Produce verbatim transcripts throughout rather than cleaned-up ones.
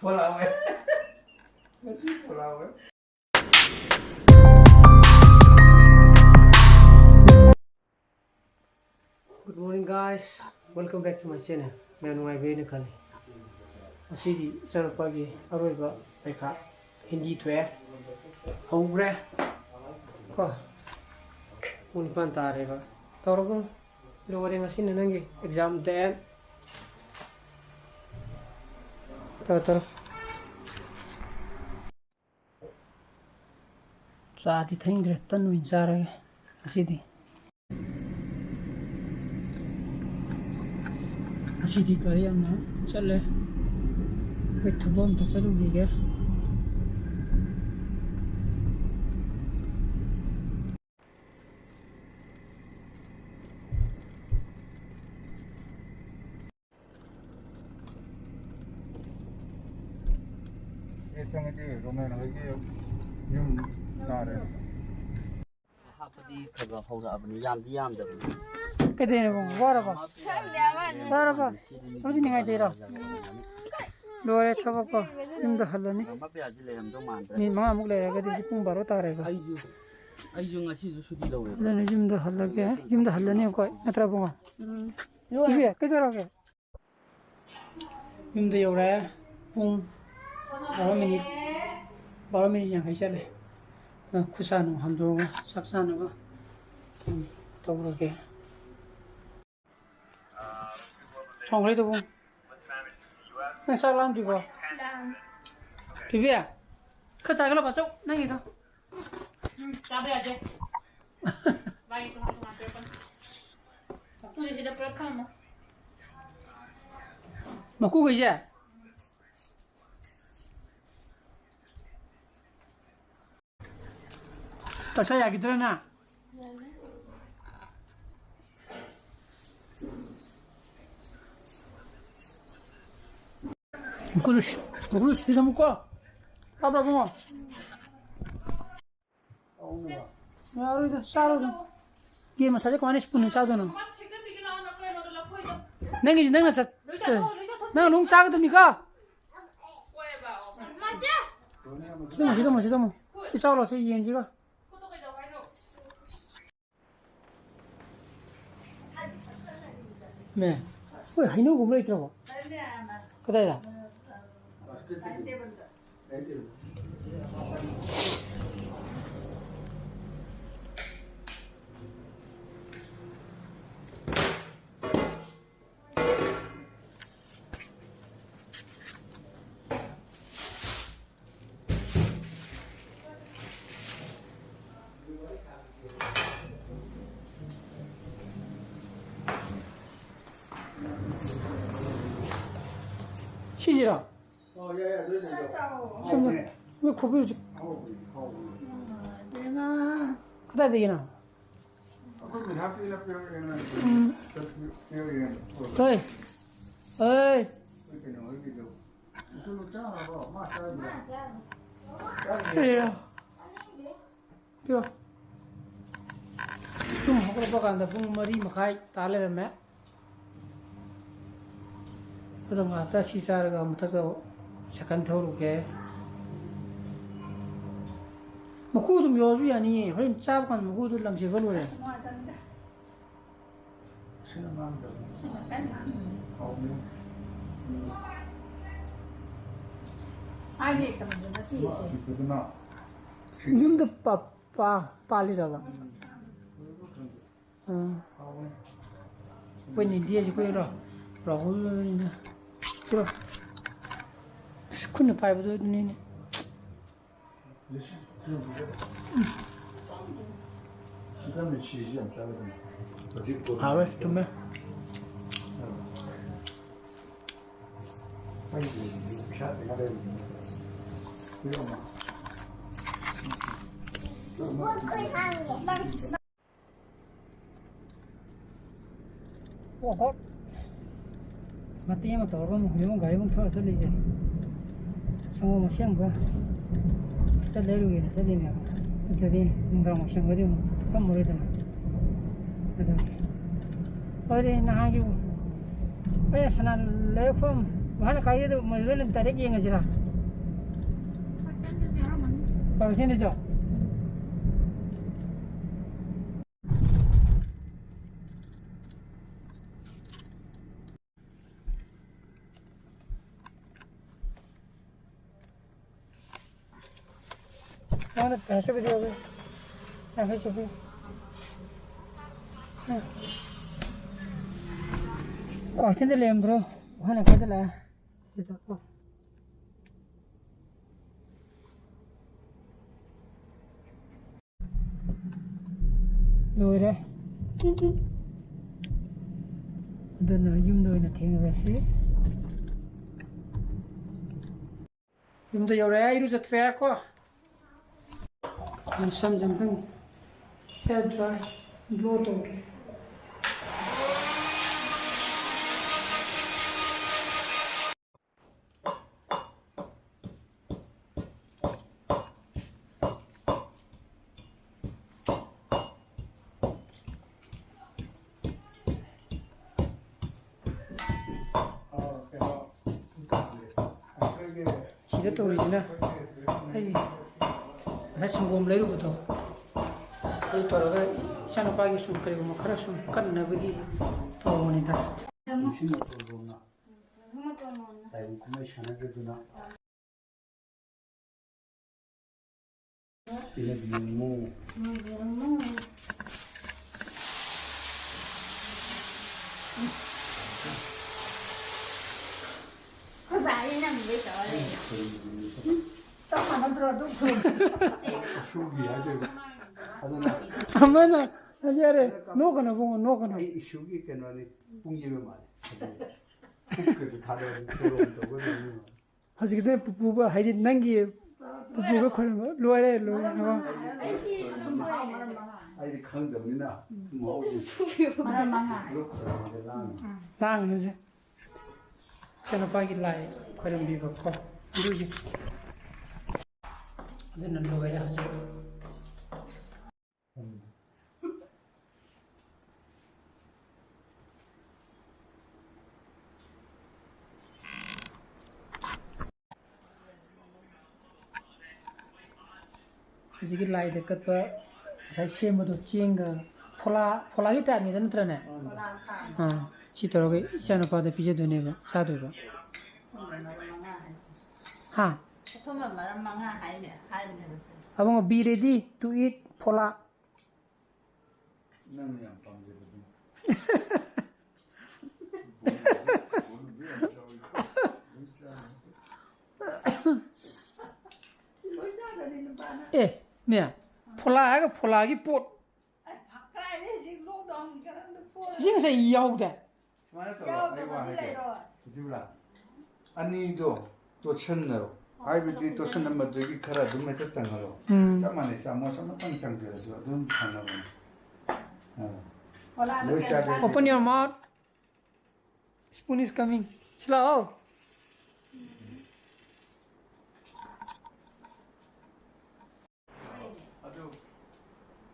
ꯐꯣꯂꯥꯎꯋꯦ꯫ ꯉꯁꯤ ꯐꯣꯂꯥꯎꯋꯦ꯫ Good morning, guys. Welcome back to my channel. ꯌꯥꯝ ꯅꯨꯡꯉꯥꯏꯕꯤꯔꯦꯅ ꯈꯜꯂꯤ꯫ ꯉꯁꯤꯗꯤ ꯏꯆꯥꯅꯨꯄꯥꯒꯤ ꯑꯔꯣꯏꯕ ꯄꯩꯈꯥ ꯍꯤꯟꯗꯤ ꯊꯣꯛꯑꯦ꯫ ꯍꯧꯈ꯭ꯔꯦ꯫ ꯀꯣ? ꯄꯨꯡ ꯅꯤꯄꯥꯟ ꯇꯥꯔꯦꯕ꯫ ꯇꯧꯔꯒꯨꯝ꯫ ꯂꯣꯏꯔꯦ ꯉꯁꯤꯅ ꯅꯪꯒꯤ exam day꯫ ꯇꯧꯔꯣ, ꯇꯧꯔꯣ꯫ ꯆꯥꯗꯤ ꯊꯛꯅꯤꯡꯗ꯭ꯔꯦ, ꯇꯟ ꯑꯣꯏꯅ ꯆꯥꯔꯒꯦ ꯉꯁꯤꯗꯤ꯫ ꯉꯁꯤꯗꯤ ꯒꯥꯔꯤ ꯌꯥꯝꯅ ꯆꯠꯂꯦ꯫ ꯑꯩꯈꯣꯏ ꯊꯕꯛ ꯑꯝꯇ ꯆꯠꯂꯨꯈꯤꯒꯦ꯫ ꯑꯦ, ꯆꯪꯉꯗꯤ ꯔꯣꯃꯦꯟ ꯍꯣꯏꯒꯤ ꯌꯨꯝ ꯇꯥꯔꯦ꯫ ꯍꯥꯞꯄꯗꯤ ꯈꯔ ꯈꯔ ꯍꯧꯔꯛꯑꯕꯅꯤ, ꯌꯥꯝꯗꯤ ꯌꯥꯝꯗꯕꯅꯤ꯫ ꯀꯩꯗꯧꯔꯤꯅꯣ? ꯋꯥꯔꯕꯣ? ꯋꯥꯔꯕꯣ? ꯑꯗꯨꯗꯤ ꯅꯤꯡꯉꯥꯏ ꯇꯧꯔꯣ꯫ ꯂꯣꯏꯔꯦ ꯊꯕꯛꯀꯣ꯫ ꯌꯨꯝꯗ ꯍꯜꯂꯅꯤ꯫ ꯃꯄꯤꯌꯥꯁꯤ ꯂꯩꯔꯝꯗꯧ ꯃꯥꯟꯗ꯭ꯔꯦ꯫ ꯃꯤꯅꯤꯠ ꯃꯉꯥꯃꯨꯛ ꯂꯩꯔꯒꯗꯤ ꯍꯧꯖꯤꯛ ꯄꯨꯡ ꯕꯥꯔꯣ ꯇꯥꯔꯦꯕ꯫ ꯑꯩꯁꯨ, ꯑꯩꯁꯨ ꯉꯁꯤꯁꯨ ꯁꯨꯇꯤ ꯂꯧꯋꯦꯕ꯫ ꯑꯗꯨꯅ ꯌꯨꯝꯗ ꯍꯜꯂꯒꯦ꯫ ꯌꯨꯝꯗ ꯍꯜꯂꯅꯤ ꯑꯩꯈꯣꯏ꯫ ꯅꯠꯇ꯭ꯔ, ꯏꯕꯨꯡꯉꯣ? ꯎꯝ꯫ ꯏꯕꯦ, ꯀꯩꯗꯧꯔꯒꯦ? ꯌꯨꯝꯗ ꯌꯧꯔꯦ꯫ ꯄꯨꯡ ꯕꯥꯔꯣ ꯃꯤꯅꯤꯠ, ꯕꯥꯔꯣ ꯃꯤꯅꯤꯠ ꯌꯥꯡꯈꯩ ꯆꯠꯂꯦ꯫ ꯑꯗꯣ ꯈꯨꯠꯁꯥ ꯅꯨꯡ ꯍꯥꯝꯗꯣꯛꯑꯒ ꯆꯥꯛ ꯆꯥꯅꯕ ꯇꯧꯔꯒꯦ꯫ ꯊꯣꯡꯈ꯭ꯔꯦ ꯇꯧꯕꯨꯡ꯫ ꯅꯪ ꯆꯥꯛ ꯂꯥꯝꯗ꯭ꯔꯤꯕꯣ? ꯂꯥꯝ꯫ ꯕꯤꯕꯤ, ꯈꯔ ꯆꯥꯒꯦ ꯂꯥꯛꯑꯣ, ꯆꯧ ꯅꯪꯒꯤꯗꯣ꯫ ꯎꯝ, ꯆꯥꯕ ꯌꯥꯗꯦ꯫ ꯃꯥꯒꯤ ꯇꯣꯉꯥꯟ ꯇꯣꯉꯥꯟ ꯄꯤꯔꯛꯄꯅꯤ꯫ ꯃꯀꯨꯁꯦ ꯁꯤꯗ ꯄꯨꯂꯞ ꯊꯝꯃꯣ꯫ ꯃꯀꯨꯈꯩꯁꯦ? ꯆꯥꯛ ꯆꯥ ꯌꯥꯈꯤꯗ꯭ꯔꯅ? ꯃꯀꯨꯗꯨ ꯁꯤ-, ꯃꯀꯨꯗꯨ ꯁꯤꯗꯃꯨꯀꯣ꯫ ꯇꯥꯕ꯭ꯔꯥ, ꯏꯕꯨꯡꯉꯣ? ꯌꯥꯔꯣꯏꯗ, ꯆꯥꯔꯣꯏꯗ꯫ ꯌꯦꯟ ꯃꯁꯥꯁꯦ ꯀꯃꯥꯏꯅ ꯁ꯭ꯄꯨꯟꯅ ꯆꯥꯗꯣꯏꯅꯣ? ꯅꯪꯒꯤꯗꯤ ꯅꯪꯅ ꯆꯠ-, ꯆꯠ-, ꯅꯪ ꯑꯗꯨꯝ ꯆꯥꯒꯗꯕꯅꯤꯀꯣ꯫ ꯁꯤꯗ ꯑꯃꯨꯛ, ꯁꯤꯗ ꯑꯃꯨꯛ, ꯁꯤꯗ ꯑꯃꯨꯛ꯫ ꯁꯤ ꯆꯥꯎꯂꯣ, ꯁꯤ ꯌꯦꯟꯁꯤꯒ꯫ ꯃꯦ, ꯑꯩꯈꯣꯏ ꯍꯩꯅꯧꯒꯨꯝꯕ ꯂꯩꯇ꯭ꯔꯕꯣ? ꯀꯗꯥꯏꯗ? ꯁꯤꯁꯤꯔꯣ? ꯁꯨꯝ, ꯅꯣꯏ ꯈꯣꯕꯤ ꯍꯧꯖꯤꯛ ꯀꯗꯥꯏꯗꯒꯤꯅꯣ? ꯎꯝ꯫ ꯍꯣꯏ꯫ ꯍꯣꯏ꯫ ꯄꯤꯔꯣ꯫ ꯄꯤꯔꯣ꯫ ꯇꯨꯝ ꯍꯧꯒꯠꯂꯛꯄ ꯀꯥꯟꯗ ꯄꯨꯡ ꯃꯔꯤ ꯃꯈꯥꯏ ꯇꯥ ꯂꯩꯔꯝꯃꯦ꯫ ꯑꯗꯣ ꯉꯥꯏꯍꯥꯛꯇ ꯁꯤ ꯆꯥꯔꯒ ꯃꯊꯛꯇ ꯁꯥꯏꯀꯜ ꯊꯧꯔꯨꯒꯦ꯫ ꯃꯀꯨ ꯑꯗꯨꯝ ꯌꯣꯜꯂꯁꯨ ꯌꯥꯅꯤꯌꯦ꯫ ꯍꯣꯔꯦꯟ ꯆꯥꯕ ꯀꯥꯟꯗ ꯃꯀꯨꯗꯨ ꯂꯪꯁꯤꯜꯂꯒ ꯂꯣꯏꯔꯦ꯫ ꯑꯁ, ꯅꯨꯡꯉꯥꯏꯇꯕꯅꯤ꯫ ꯁꯤꯅ ꯃꯥꯡꯗꯕꯅꯤ꯫ ꯁꯤꯅ ꯀꯟꯅ ꯃꯥꯡꯗꯕꯅꯤ꯫ ꯍꯥꯎꯕꯅꯤ꯫ ꯍꯥꯏꯕ ꯍꯦꯛꯇ ꯉꯝꯗꯅ ꯁꯤ ꯑꯃ ꯑꯁꯤ꯫ ꯑꯄꯤꯛꯄꯗꯨꯅ ꯌꯨꯝꯗ ꯄꯥ-, ꯄꯥ-, ꯄꯥꯜꯂꯤꯔꯕ? ꯎꯝ꯫ ꯎꯝ꯫ ꯍꯥꯎꯕꯅꯤ꯫ ꯑꯩꯈꯣꯏ ꯅꯤꯡꯊꯤꯁꯤ ꯑꯩꯈꯣꯏ ꯔꯥ-, ꯔꯥꯍꯨꯜꯅꯤꯅ꯫ ꯁꯤꯔꯣ꯫ ꯑꯁ, ꯈꯨꯠꯅ ꯄꯥꯏꯕꯗꯣ ꯑꯗꯨꯅꯤꯅꯦ꯫ ꯍꯥꯎꯋꯦ, ꯊꯨꯝꯃꯦ꯫ ꯑꯣꯍꯣ꯫ ꯃꯇꯦꯛ ꯑꯃ ꯇꯧꯔꯒ ꯑꯃꯨꯛ ꯍꯧꯖꯤꯛ ꯑꯃꯨꯛ ꯒꯥꯔꯤ ꯑꯃꯨꯛ ꯊꯧꯔ ꯆꯠꯂꯤꯁꯦ꯫ ꯁꯪꯒꯣꯝ ꯑꯁꯦꯡꯕ ꯈꯤꯇ ꯂꯩꯔꯨꯒꯦꯅ ꯆꯠꯂꯤꯅꯦꯕ꯫ ꯅꯠꯇ꯭ꯔꯗꯤ ꯅꯨꯡꯗꯥꯡ ꯋꯥꯏꯁꯪꯒꯗꯤ ꯑꯃꯨꯛ ꯐꯝꯃꯔꯣꯏꯗꯅ꯫ ꯑꯗꯨꯒꯤ꯫ ꯑꯗꯨꯗꯤ ꯅꯍꯥꯟꯒꯤ ꯑꯩꯅ ꯁꯅꯥ ꯂꯩꯔꯛꯐꯝ ꯋꯥꯍꯟ ꯀꯥꯏꯗ ꯃꯗꯨꯗ ꯑꯣꯏꯅ direct ꯌꯦꯡꯉꯁꯤꯔꯥ? ꯄꯥꯡꯊꯦꯟꯗꯁꯨ꯫ ꯃꯥꯅ ꯀꯩꯁꯨ ꯀꯩꯗꯧꯔꯣꯏ꯫ ꯌꯥꯡꯈꯩ ꯆꯠꯄꯤ꯫ ꯎꯝ꯫ ꯀ꯭ꯋꯥꯀꯩꯊꯦꯜꯗ ꯂꯩꯔꯝꯕ꯭ꯔꯣ? ꯍꯥꯟꯅ ꯀꯥꯏꯗ ꯂꯥꯛꯑꯦ? ꯁꯤꯗ ꯀꯣ꯫ ꯂꯣꯏꯔꯦ꯫ ꯑꯗꯨꯅ ꯌꯨꯝꯗ ꯑꯣꯏꯅ ꯊꯦꯡꯉꯔꯁꯤ꯫ ꯌꯨꯝꯗ ꯌꯧꯔꯛꯑꯦ, ꯏꯔꯨꯖꯊꯣꯛꯑꯦ ꯀꯣ꯫ ꯑꯗꯨꯅ ꯁꯝꯁꯦ ꯑꯝꯇꯪ hair dry, blow ꯇꯧꯒꯦ꯫ ꯁꯤꯗ ꯇꯧꯔꯤꯁꯤꯅ ꯑꯩ ꯉꯁꯥꯏ ꯁꯪꯒꯣꯝ ꯂꯩꯔꯨꯕꯗꯣ, ꯑꯗꯨ ꯇꯧꯔꯒ ꯏꯆꯥꯅꯨꯄꯥꯒꯤ ꯁꯨꯝ ꯀꯔꯤꯒꯨꯝꯕ ꯈꯔ ꯁꯨꯝ ꯀꯟꯅꯕꯒꯤ ꯇꯧꯕꯅꯤꯗ꯫ ꯅꯤꯡꯁꯤꯡ ꯃꯇꯣꯟ ꯂꯣꯝꯅ ꯂꯥꯏꯕꯨꯡ ꯀꯨꯝꯍꯩ ꯁꯥꯟꯅꯖꯗꯨꯅ ꯏꯅꯕꯤꯌꯨ꯫ ꯑꯩꯈꯣꯏ ꯕꯥꯗꯤ ꯅꯪꯕꯨꯗꯤ ꯇꯧꯔ ꯂꯩ꯫ ꯆꯞ ꯃꯥꯟꯅꯗ꯭ꯔꯣ ꯑꯗꯨꯝ ꯈꯨꯔꯨꯝ? ꯏꯁꯣꯔꯒꯤ ꯍꯥꯏꯗꯣꯏꯕ꯫ ꯑꯗꯨꯅ ꯑꯃꯅ, ꯌꯥꯔꯦ, ꯅꯣꯛꯀꯅꯨ ꯏꯕꯨꯡꯉꯣ, ꯅꯣꯛꯀꯅꯨ꯫ ꯑꯩ ꯏꯁꯣꯔꯒꯤ ꯀꯩꯅꯣꯅꯤ, ꯄꯨꯡ ꯌꯩꯕ ꯃꯥꯜꯂꯦ꯫ ꯑꯗꯨ ꯄꯨꯛꯀꯗꯨ ꯊꯥꯗꯔꯗꯤ ꯈꯨꯔꯨꯝ ꯇꯧꯒꯗꯕꯅꯤ꯫ ꯍꯧꯖꯤꯛꯀꯤꯗꯨꯅ ꯄꯨꯄꯨꯒ, ꯍꯥꯏꯗꯤ ꯅꯪꯒꯤ ꯄꯨꯄꯨꯒ ꯈꯣꯏꯔꯝꯕ ꯂꯣꯏꯔꯦ, ꯂꯣꯏꯔꯦ꯫ ꯑꯩꯗꯤ ꯈꯪꯗꯕꯅꯤꯅ ꯃꯍꯧꯁꯦ ꯄꯨꯂꯞ ꯈꯣꯏꯔꯝꯃꯒ ꯂꯥꯡꯉꯤ꯫ ꯂꯥꯡꯉꯤꯅꯨꯁꯦ꯫ ꯏꯆꯥꯅꯨꯄꯥꯒꯤ ꯂꯥꯏ ꯈꯣꯏꯔꯝꯕꯤꯕꯀꯣ, ꯑꯗꯨꯒꯤ꯫ ꯑꯗꯨꯅ ꯂꯣꯏꯔꯦ ꯍꯧꯖꯤꯛ꯫ ꯍꯧꯖꯤꯛꯀꯤ ꯂꯥꯏꯗ ꯀꯠꯄ ꯉꯁꯥꯏ ꯁꯦꯝꯕꯗꯣ ꯆꯦꯡꯒ ꯐꯣꯂꯥ, ꯐꯣꯂꯥꯒꯤ ꯇꯥꯏꯞꯅꯤꯗ ꯅꯠꯇ꯭ꯔꯅꯦ? ꯕꯣꯔꯥ ꯁꯥꯕ꯫ ꯑꯥ, ꯁꯤ ꯇꯧꯔꯒ ꯏꯆꯥꯅꯨꯄꯥꯗ ꯄꯤꯖꯗꯣꯏꯅꯦꯕ, ꯆꯥꯗꯣꯏꯕ꯫ ꯑꯊꯨꯝꯕ ꯃꯔꯝ ꯃꯉꯥ ꯍꯥꯏ꯫ ꯍꯥ? ꯑꯊꯨꯝꯕ ꯃꯔꯝ ꯃꯉꯥ ꯍꯥꯏꯅꯦ, ꯍꯥꯏꯕꯅꯦꯕ꯫ ꯑꯕꯨꯡꯉꯣ, be ready to eat ꯐꯣꯂꯥ꯫ ꯅꯪꯅ ꯌꯥꯝ ꯄꯥꯝꯖꯕꯗꯨ꯫ ꯂꯣꯏ ꯆꯥꯗꯣꯏꯅꯤ ꯅꯨꯄꯥꯅ꯫ ꯑꯦ, ꯃꯦ, ꯐꯣꯂꯥ ꯍꯥꯏꯔꯒ ꯐꯣꯂꯥꯒꯤ ꯄꯣꯠ꯫ ꯑꯩ ꯀꯥꯏꯗꯩ ꯍꯧꯖꯤꯛ lockdown ꯀꯔꯝꯕ ꯄꯣꯠ? ꯁꯤ ꯉꯁꯥꯏ ꯌꯥꯎꯗꯦ꯫ ꯁꯨꯃꯥꯏꯅ ꯇꯧꯔꯣ, ꯑꯩ ꯋꯥ ꯌꯥꯎꯗꯕꯗꯤ ꯍꯥꯏꯒꯦ꯫ ꯂꯩꯔꯣꯏ꯫ ꯏꯆꯦꯕꯨꯂꯥ, ꯑꯅꯤꯗꯣ ꯇꯣꯠꯁꯟꯅꯔꯣ꯫ ꯍꯥꯏꯕꯗꯤ ꯇꯣꯠꯁꯟꯅ ꯃꯗꯨꯒꯤ ꯈꯔ ꯑꯗꯨꯝ ꯍꯦꯛꯇ ꯇꯪꯍꯜꯂꯣ꯫ ꯎꯝ꯫ ꯆꯞ ꯃꯥꯟꯅꯩ, ꯆꯥꯃꯁ ꯑꯃꯇꯪ ꯇꯪꯖꯔꯁꯨ ꯑꯗꯨꯝ ꯐꯪꯅꯕꯅꯤ꯫ ꯑꯥ꯫ ꯐꯣꯂꯥꯗꯣ ꯂꯣꯏ ꯀꯌꯥꯝ ꯆꯥꯒꯦ꯫ Open your mouth. Spoon is coming. ꯁꯤ ꯂꯥꯛꯑꯣ꯫ ꯑꯗꯨ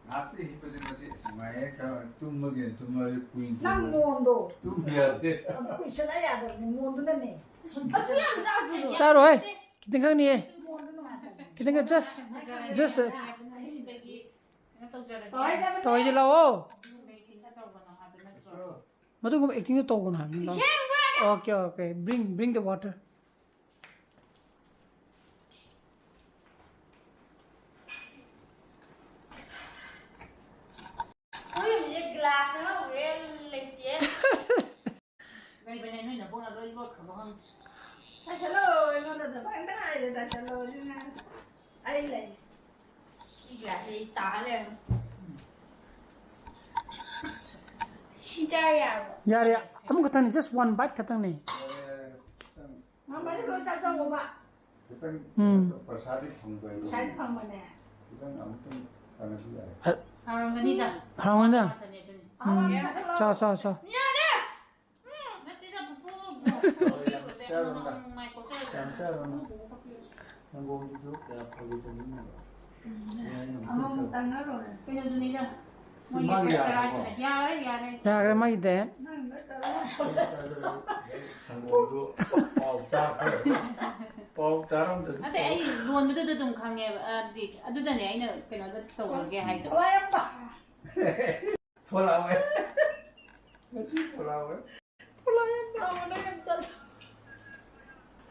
ꯉꯥꯏꯍꯥꯛꯇꯤ ꯍꯤꯞꯄꯗꯤ ꯃꯁꯤ ꯅꯨꯡꯉꯥꯏꯌꯦ꯫ ꯈꯔ ꯇꯨꯝꯃꯒꯦ, ꯇꯨꯝꯃꯗꯤ ꯀꯨꯏꯅ ꯅꯪ ꯇꯨꯝꯃ-, ꯃꯣꯟꯗꯣ ꯇꯨꯝꯕ ꯌꯥꯗꯦ꯫ ꯀꯨꯏꯁꯜꯂ ꯌꯥꯗꯕꯅꯤ, ꯃꯣꯟꯗꯨꯅꯅꯦ꯫ ꯆꯥꯔꯣꯏ, ꯈꯤꯇꯪ ꯈꯛꯅꯤꯌꯦ꯫ ꯃꯣꯟꯗꯨ ꯅꯨꯡꯉꯥꯏꯇꯕꯅꯤ꯫ ꯈꯤꯇꯪ ꯈꯛ, just, just, ꯇꯧꯍꯩꯗꯕꯅꯦ꯫ ꯇꯧꯍꯩꯗꯦ, ꯂꯥꯛꯑꯣ꯫ ꯃꯗꯨꯒꯨꯝꯕ acting ꯗꯣ ꯇꯧꯒꯅꯨ ꯍꯥꯏꯕꯅꯤ, ꯂꯥꯛꯑꯣ꯫ Okay, okay, bring, bring the water. ꯑꯩꯈꯣꯏ ꯌꯨꯝꯁꯦ glass ꯑꯃ ꯂꯩꯇꯦ꯫ ꯂꯩꯕꯅꯦ, ꯅꯣꯏ ꯅꯕꯣꯛꯅ ꯂꯣꯏ ꯂꯣꯠꯈ꯭ꯔꯕ ꯈꯪꯗꯦ꯫ ꯇꯥꯏꯁꯜꯂꯣ, ꯑꯩꯉꯣꯟꯗ ꯑꯗꯨꯃꯥꯏꯅ ꯍꯥꯏꯔꯦ, ꯇꯥꯏꯁꯜꯂꯣ, ꯑꯗꯨꯅ ꯑꯩ ꯂꯩ꯫ ꯁꯤ glass ꯁꯦ ꯑꯩ ꯇꯥ ꯂꯩꯔꯝꯃꯦ꯫ ꯁꯤ ꯆꯥ ꯌꯥꯔꯕꯣ? ꯌꯥꯔꯦ, ꯑꯃꯈꯛꯇꯪꯅꯤ, just one bite ꯈꯛꯇꯪꯅꯤ꯫ ꯃꯃꯥꯗꯤ ꯂꯣꯏ ꯆꯥꯖꯧꯕ꯫ ꯈꯤꯇꯪ ꯎꯝ꯫ ꯄꯩꯁꯥꯗꯤ ꯐꯪꯕ ꯍꯥꯏꯗꯣ꯫ ꯄꯩꯁꯥꯗꯤ ꯐꯪꯕꯅꯦ꯫ ꯈꯤꯇꯪ ꯑꯃꯨꯛꯇꯪ ꯀꯥꯟꯅꯕꯤ ꯌꯥꯏ꯫ ꯍ-, ꯍꯥꯎꯔꯝꯒꯅꯤꯗ꯫ ꯍꯥꯎꯔꯝꯒꯅꯤꯗ꯫ ꯉꯥꯛꯇꯅꯦ ꯑꯗꯨꯅꯤ꯫ ꯎꯝ꯫ ꯆꯥꯎ, ꯆꯥꯎ, ꯆꯥꯎ꯫ ꯌꯥꯔꯦ! ꯅꯠꯇꯦꯗ, ꯄꯨꯄꯨ, ꯄꯨꯄꯨ, ꯍꯣꯏ, ꯌꯥꯝ ꯆꯥꯔꯨꯅꯨ꯫ ꯅꯪ ꯃꯥꯏ ꯀꯣꯠꯆꯔꯨꯅꯨ꯫ ꯌꯥꯝ ꯆꯥꯔꯨꯅꯨ꯫ ꯄꯨꯄꯨ, ꯄꯨꯄꯨ꯫ ꯁꯪꯒꯣꯝꯗꯨꯁꯨ ꯀꯌꯥ ꯐꯕ ꯇꯧꯕꯤꯅꯣ? ꯎꯝ꯫ ꯌꯥꯏ, ꯌꯥꯝ ꯑꯃꯃꯨꯛ ꯐꯠꯇ꯭ꯔꯣ? ꯇꯪꯉ ꯂꯣꯏꯔꯦ꯫ ꯀꯩꯅꯣꯗꯨꯅꯤꯗ, ꯁꯤ ꯃꯣꯏꯒꯤ ꯃꯥꯒꯤ ꯌꯥꯔꯕꯣ? ꯌꯥꯔꯦ, ꯌꯥꯔꯦ꯫ ꯌꯥꯈ꯭ꯔꯦ, ꯃꯥꯒꯤꯗꯤ꯫ ꯅꯪ ꯂꯣꯏ ꯇꯧꯔꯣ꯫ ꯁꯪꯒꯣꯝꯗꯨ ꯄꯥꯎ ꯇꯥꯈ꯭ꯔꯦ꯫ ꯄꯥꯎ ꯇꯥꯔꯝꯗꯗꯤ ꯅꯠꯇꯦ, ꯑꯩ ꯂꯣꯟꯕꯗꯨꯗ ꯑꯗꯨꯝ ꯈꯪꯉꯦꯕ, ꯑꯗꯨꯗꯤ ꯑꯗꯨꯗꯅꯦ ꯑꯩꯅ ꯀꯩꯅꯣꯗ ꯇꯧꯔꯒꯦ ꯍꯥꯏꯗꯣ꯫ ꯐꯣꯂꯥꯋꯦ꯫ ꯉꯁꯤ ꯐꯣꯂꯥꯋꯦ꯫ ꯐꯣꯂꯥ ꯌꯥꯝ ꯇꯥꯕꯅꯦ, ꯌꯥꯝ ꯇꯥꯕ꯫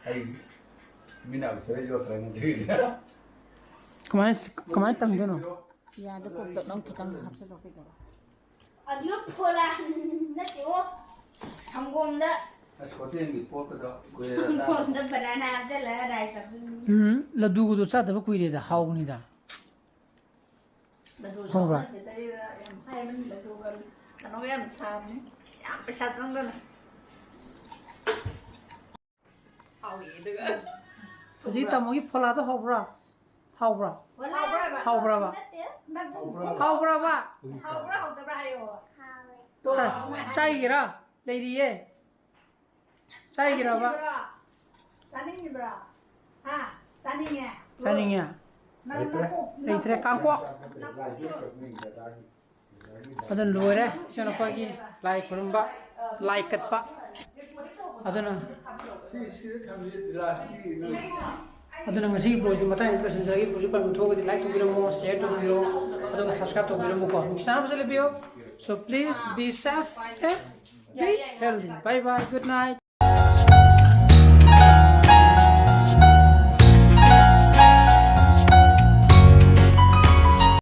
ꯑꯩ ꯃꯤꯅ ꯁꯔꯩ ꯌꯣꯠꯇ꯭ꯔꯥ ꯉꯁꯤꯗꯤ꯫ ꯀꯃꯥꯏꯅ, ꯀꯃꯥꯏꯅ ꯇꯝꯗꯣꯏꯅꯣ? ꯌꯥꯗ ꯀꯣꯛꯇ ꯅꯪ ꯈꯤꯇꯪ ꯍꯥꯞꯆꯤꯜꯂꯣ ꯀꯩꯗꯧꯔꯦ? ꯑꯗꯨꯒ ꯐꯣꯂꯥ ꯅꯠꯇꯦ, ꯑꯣ, ꯁꯪꯒꯣꯝꯗ ꯑꯁ, ꯍꯣꯇꯦꯜꯒꯤ ꯄꯣꯠꯀꯗꯣ ꯀꯨꯏꯔꯦꯗ ꯆꯥꯗꯕ꯫ ꯁꯪꯒꯣꯝꯗ ꯕꯅꯥꯅꯥ ꯍꯥꯞꯆꯜꯂꯒ ꯔꯥꯏꯁ ꯍꯥꯞꯆꯜꯂꯒ꯫ ꯎꯝ, ꯂꯗꯨꯒꯗꯣ ꯆꯥꯗꯕ ꯀꯨꯏꯔꯦꯗ, ꯍꯥꯎꯕꯅꯤꯗ꯫ ꯂꯗꯨ ꯈꯪꯕ꯭ꯔꯥ? ꯁꯥꯎꯅꯁꯦ ꯇꯩꯔꯒ ꯌꯥꯝ ꯍꯥꯏꯕꯅꯤ, ꯂꯗꯨꯒ ꯀꯩꯅꯣꯒ ꯌꯥꯝ ꯁꯥꯕꯅꯤ, ꯌꯥꯝ ꯄꯩꯁꯥ ꯆꯪꯗꯅ꯫ ꯍꯥꯎꯏ, ꯑꯗꯨꯒ ꯍꯧꯖꯤꯛ ꯇꯥꯃꯣꯒꯤ ꯐꯣꯂꯥꯗꯣ ꯍꯧꯕ꯭ꯔꯥ? ꯍꯧꯕ꯭ꯔꯥ? ꯍꯥꯎꯕ꯭ꯔꯥ ꯍꯥꯏꯕ? ꯍꯥꯎꯕ꯭ꯔꯕ? ꯅꯠꯇꯦ꯫ ꯅꯠꯇꯦ꯫ ꯍꯥꯎꯕ꯭ꯔꯕ? ꯍꯥꯎꯕ꯭ꯔꯥ ꯍꯥꯎꯇꯕ꯭ꯔꯥ ꯍꯥꯏꯌꯣ꯫ ꯍꯥꯎꯋꯦ꯫ ꯇꯣ, ꯆꯥ-, ꯑꯃꯨꯛ ꯍꯥꯏ-, ꯆꯥꯏꯒꯦꯔꯥ? ꯂꯩꯔꯤꯌꯦ꯫ ꯆꯥꯏꯒꯦꯔꯕ? ꯆꯥꯅꯤꯡꯉꯤꯕ꯭ꯔꯥ? ꯆꯥꯅꯤꯡꯉꯤꯕ꯭ꯔꯥ? ꯍꯥ? ꯆꯥꯅꯤꯡꯉꯦ? ꯆꯥꯅꯤꯡꯉꯦ? ꯅꯪ ꯂꯩꯇ꯭ꯔꯦ꯫ ꯅꯀꯣꯛ, ꯂꯩꯇ꯭ꯔꯦ, ꯅꯀꯣꯛ ꯀꯥꯡꯄꯣꯛ꯫ ꯅꯀꯣꯛ ꯑꯗꯨꯅ ꯂꯣꯏꯔꯦ꯫ ꯏꯆꯟ ꯑꯩꯈꯣꯏꯒꯤ ꯂꯥꯏ ꯈꯨꯔꯨꯝꯕ, ꯂꯥꯏ ꯀꯠꯄ꯫ ꯑꯗꯨꯅ, ꯁꯤ, ꯁꯤꯗ ꯊꯝꯃꯤ ꯒ꯭ꯂꯥꯁꯇꯤ ꯅꯪ ꯑꯗꯨꯅ ꯉꯁꯤꯒꯤ vlogꯁꯤ ꯃꯇꯥꯡ ꯑꯁꯤꯗ ꯂꯣꯏꯁꯤꯟꯖꯔꯒꯦ꯫ Vlogꯁꯤ ꯄꯥꯝꯕꯤꯕ ꯊꯣꯛꯑꯒꯗꯤ like ꯇꯧꯕꯤꯔꯝꯃꯣ, share ꯇꯧꯕꯤꯔꯣ, ꯑꯗꯨꯒ subscribe ꯇꯧꯕꯤꯔꯝꯃꯨꯀꯣ꯫ ꯅꯨꯡꯁꯤꯆꯥꯟꯅ ꯐꯖꯅ ꯂꯩꯕꯤꯌꯣ꯫ So please be safe and be healthy. Bye bye. Good night.